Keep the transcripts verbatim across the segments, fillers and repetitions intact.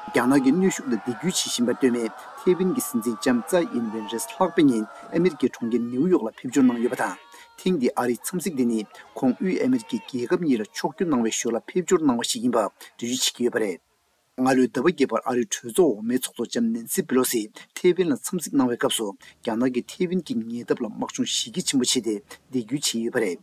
རྒྱ་ནག་གི་གནོན་ཤུགས་ལ་འདེད་སྐྱོར་བྱེད་བཞིན་པར་ལྟོས་མེད་ཐེ་ཝན་གྱི་སྲིད་འཛིན་ལྕམ་ཙའེ་ཨིན་ཝེན་རེས་ལྷག་པའི་ཉིན་ཨ་མེ་རི་ཀའི་གྲོང་ཁྱེར་ནེའུ་ཡོག་ལ་ཕེབས་འབྱོར་གནང་ཡོད་པ་དང་། ཐེངས་འདིའི་ཨ་རིའི་འཚམས་གཟིགས་འདི་ནི་ཁོང་དབུས་ཨ་མེ་རི་ཀའི་རྒྱལ་ཁབ་གཉིས་ལ་ཕྱོགས་བསྒྱུར་གནང་བའི་ཞོར་ལ་ཕེབས་འབྱོར་གནང་བ་ཞིག་ཡིན་པ་འགྲེལ་བརྗོད་བྱེད་ཀྱི་ཡོད་པ་རེད། སྔ་ལོའི་ཟླ་བ་བརྒྱད་པར་ཨ་རིའི་གྲོས་ཚོགས་འོག་མའི་ཚོགས་གཙོ་ལྕམ་ནན་སི་པེ་ལོ་སི་ཐེ་ཝན་ལ་འཚམས་གཟིགས་གནང་བའི་སྐབས་སུ། རྒྱ་ནག་གིས་ཐེ་ཝན་གྱི་ཉེ་འདབས་ལ་དམག་སྦྱོང་གཞི་རྒྱ་ཆེན་པོ་བྱས་ཏེ་འདེད་སྐྱོར་བྱས་ཡོད་པ་རེད།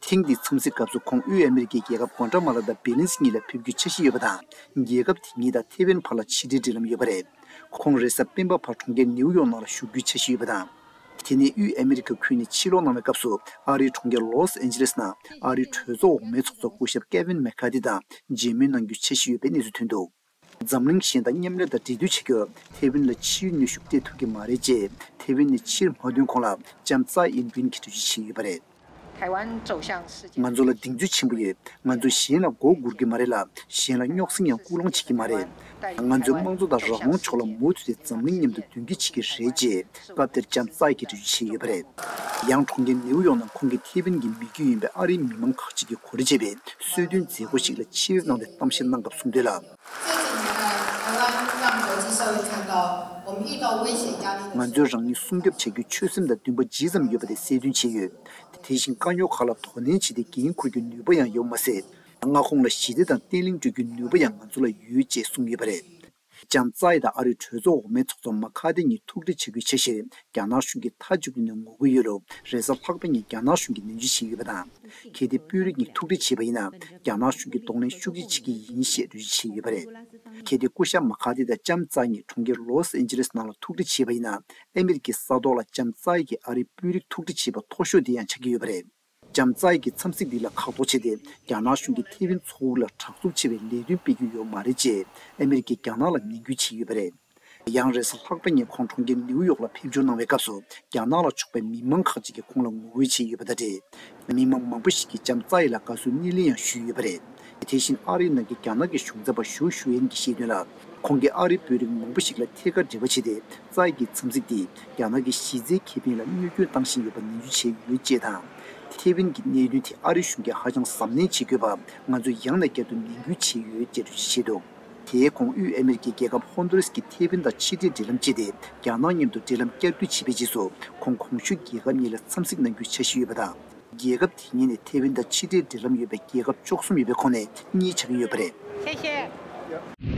ཐེངས་འདིའི་འཚམས་གཟིགས་སྐབས་སུ་ཁོང་དབུས་ཨ་མེ་རི་ཀའི་རྒྱལ་ཁབ་གོ་ཏྲ་མ་ལ་དང་བེ་ལིན་སི་གཉིས་ལ་ཕེབས་རྒྱུའི་འཆར་གཞི་ཡོད་པ་དང་། རྒྱལ་ཁབ་དེ་གཉིས་དང་ཐེ་ཝན་བར་ལ་ཕྱི་འབྲེལ་འབྲེལ་ལམ་ཡོད་པ་རེད། ཁོང་རེས་གཟའ་སྤེན་པ་བར་གྲོང་ཁྱེར་ནེའུ་ཡོག་ནང་ལ་བཞུགས་རྒྱུའི་འཆར་གཞི་ཡོད་པ་དང་། དེ་ནས་དབུས་ཨ་མེ་རི་ཁ་ཁུལ་ནས་ཕྱིར་ལོག་གནང་བའི་སྐབས་སུ་ཨ་རིའི་གྲོང་ཁྱེར་ལོས་ཨན་ཇི་ལེས་ནང་ཨ་རིའི་གྲོས་ཚོགས་འོག་མའི་ཚོགས་གཙོ་སྐུ་ཞབས་ཀེ་ཝིན་མེ་ཁ་ཏི་དང་མཇལ་མོལ་གནང་རྒྱུའི་འཆར་གཞི་ཡོད་པའི་གནས་ཚུལ་ཐོན་འདུག་འཛམ་གླིང་གཞན་དང་མཉམ་ལས་དང་འབྲེལ་མཐུད་བྱེད་རྒྱུར་ཐེ་ཝན་ལ་ཕྱིའི་གནོན་ཤུགས་སྤྲད་ཐུབ་ཀྱི་མ་རེད་ཅེས་ཐེ་ཝན་ནས་ཕྱིར་མ་ཐོན་གོང་ལ་ལྕམ་ཙའེ་ཨིན་ཝིན་གྱིས་འགྲེལ་བརྗོད་བྱས་ཡོད་པ་རེད། 台湾走向世界。 ང་ཚོ་ལ་གདེང་ཚོད་ཆེན་པོ་ཡོད། ང་ཚོས་གཞན་ལ་མགོ་སྒུར་གྱི་མ་རེད་ལ། གཞན་ལ་རྙོག་ཟིང་ཡང་སྐུལ་སློང་བྱེད་ཀྱི་མ་རེད། ང་ཚོས་དམངས་གཙོ་དང་རང་དབང་ཕྱོགས་ལ་མུ་མཐུད་དེ་འཛམ་གླིང་མཉམ་དུ་མདུན་སྐྱོད་བྱེད་ཀྱི་རེད་ཅེས་སྐབས་དེར་ལྕམ་ཙའེ་གིས་འགྲེལ་བརྗོད་བྱས་ཡོད་པ་རེད། ཡང་གྲོང་ཁྱེར་ནེའུ་ཡོག་ནང་ཁོང་གིས་ཐེ་ཝན་གྱི་མི་རྒྱུད་ཡིན་པའི་ཨ་རིའི་མི་མང་ཁག་ཅིག་གིས་གོ་སྒྲིག་བྱས་པའི་གསོལ་སྟོན་མཛད་སྒོ་ཞིག་ལ་ཆིབས་གནང་སྟེ་གཏམ་བཤད་གནང་སྐབས་གསུངས་དོན་ལ། 这几年来，台湾让国际社会看到我们遇到威胁压力的时候， ང་ཚོས་རང་ཉིད་སྲུང་སྐྱོབ་བྱ་རྒྱུའི་ཆོད་སེམས་དང་འདུན་པ་ཇི་ཙམ་ཡོད་པ་དེ་གསལ་སྟོན་བྱས་ཡོད། དེ་བཞིན་དཀའ་རྙོག་ཁག་ལ་དོ་ནན་བྱས་ཏེ་འགན་འཁུར་རྒྱུའི་ནུས་པ་ཡང་ཡོད་མ་ཟད། མངའ་ཁོངས་ལ་ཞི་བདེ་དང་བརྟན་ལྷིང་སྤྲོད་རྒྱུའི་ནུས་པ་ཡང་ང་ཚོ་ལ་ཡོད་ཅེས་གསུངས་ཡོད་པ་རེད། ལྕམ་ཙའེ་དང་ཨ་རིའི་གྲོས་ཚོགས་འོག་མའི་ཚོགས་གཙོ་མ་ཁ་ཏི་གཉིས་ཐུག་འཕྲད་བྱ་རྒྱུའི་འཆར་གཞིར་རྒྱ་ནག་གཞུང་གིས་མཐའ་མཇུག་ཏུ་ནས་ངོ་རྒོལ་ཡོད་ལུགས་རེས་གཟའ་ལྷག་པ་ཉིན་རྒྱ་ནག་གཞུང་གིས་ནན་བརྗོད་བྱས་ཡོད་པ་དང་། གལ་ཏེ་དཔོན་རིགས་གཉིས་ཐུག་འཕྲད་བྱས་པ་ཡིན་ན། རྒྱ་ནག་གཞུང་གིས་གདོང་ལེན་ཤུགས་ཆེ་བྱེད་ཀྱི་ཡིན་ཞེས་འགྲེལ་བརྗོད་བྱས་ཡོད་པ་རེད། གལ་ཏེ་སྐུ་ཞབས་མ་ཁ་ཏི་དང་ལྕམ་ཙའེ་གཉིས་གྲོང་ཁྱེར་ལོས་ཨན་ཇི་ལེས་ནང་ལ་ཐུག་འཕྲད་བྱས་པ་ཡིན་ན། ཨ་མེ་རི་ཀའི་ས་ཐོག་ལ་ལྕམ་ཙའེ་གིས་ཨ་རིའི་དཔོན་རིགས་ཐུག་འཕྲད་བྱས་པ་མཐོ་ཤོས་དེ་ཡང་ཆགས་ཀྱི་ཡོད་པ་རེད། ལྕམ་ཙའེ་གི་འཚམས་གཟིགས་འདི་ལ་ཁག་ཐེག་བྱས་ཏེ། རྒྱ་ནག་གཞུང་གིས་ཐེ་ཝན་མཚོ་དབུས་ལ་དྲག་རྩུབ་ཆེ་བའི་ལས་དོན་སྤེལ་རྒྱུ་ཡོད་མ་རེད་ཅེས་ཨ་མེ་རི་ཀས་རྒྱ་ནག་ལ་ནན་སྐུལ་བྱས་ཡོད་པ་རེད། ཡང་རེས་གཟའ་ལྷག་པ་ཉིན་ཁོང་གྲོང་ཁྱེར་ནེའུ་ཡོག་ལ་ཕེབས་འབྱོར་གནང་བའི་སྐབས་སུ། རྒྱ་ནག་ལ་ཕྱོགས་པའི་མི་མང་ཁག་ཅིག་གིས་ཁོང་ལ་ངོ་རྒོལ་བྱས་ཡོད་པ་དང་འབྲེལ། མི་མང་མང་པོ་ཞིག་གིས་ལྕམ་ཙའེ་ལ་དགའ་བསུའི་སྣེ་ལེན་ཡང་ཞུས་ཡོད་པ་རེད། དེ་བཞིན་ཨ་རིའི་ནང་གི་རྒྱ་ནག་གི་གཞུང་ཚབ་པ་ཞུའུ་ཞུའེན་གྱིས་བཤད་དོན་ལ། ཁོང་གིས་ཨ་རིའི་དཔོན་རིགས་མང་པོ་ཞིག་ལ་ཐད་ཀར་འབྲེལ་བ་བྱས་ཏེ། ཙའེ་གི་འཚམས་གཟིགས་དེས་རྒྱ་ནག་གི་གཞི་རྩའི་ཁེ་ཕན་ལ་གནོད་སྐྱོན་བཏང་བཞིན་ཡོད་པ་ནན་བརྗོད་བྱས་ཡོད་ཅེས་དང་། ཐེ་ཝན་གྱི་གནད་དོན་དེ་ཨ་རིའི་གཞུང་གིས་ཧ་ཅང་གཟབ་ནན་བྱེད་དགོས་པ་ང་ཚོས་ཡང་ནས་བསྐྱར་དུ་ནན་སྐུལ་བྱས་ཡོད་ཅེས་འགྲེལ་བརྗོད་བྱས་འདུག་དེའི་གོང་དབུས་ཨ་མེ་རི་ཀའི་རྒྱལ་ཁབ་ཧོན་ཌུ་རེས་ཀྱིས་ཐེ་ཝན་དང་ཕྱི་འབྲེལ་འབྲེལ་ལམ་བཅད་དེ། རྒྱ་ནག་མཉམ་དུ་འབྲེལ་ལམ་བསྐྱར་མཐུད་བྱས་པའི་རྗེས་སུ། ཁོང་གོང་ཞུས་རྒྱལ་ཁབ་གཉིས་ལ་འཚམས་གཟིགས་གནང་རྒྱུའི་འཆར་གཞི་ཡོད་པ་དང་། རྒྱལ་ཁབ་དེ་གཉིས་ནས་ཐེ་ཝན་དང་ཕྱི་འབྲེལ་འབྲེལ་ལམ་ཡོད་པའི་རྒྱལ་ཁབ་བཅུ་གསུམ་ཡོད་པའི་ཁོངས་ནས་གཉིས་ཆགས་ཀྱི་ཡོད་པ་རེད། 谢谢。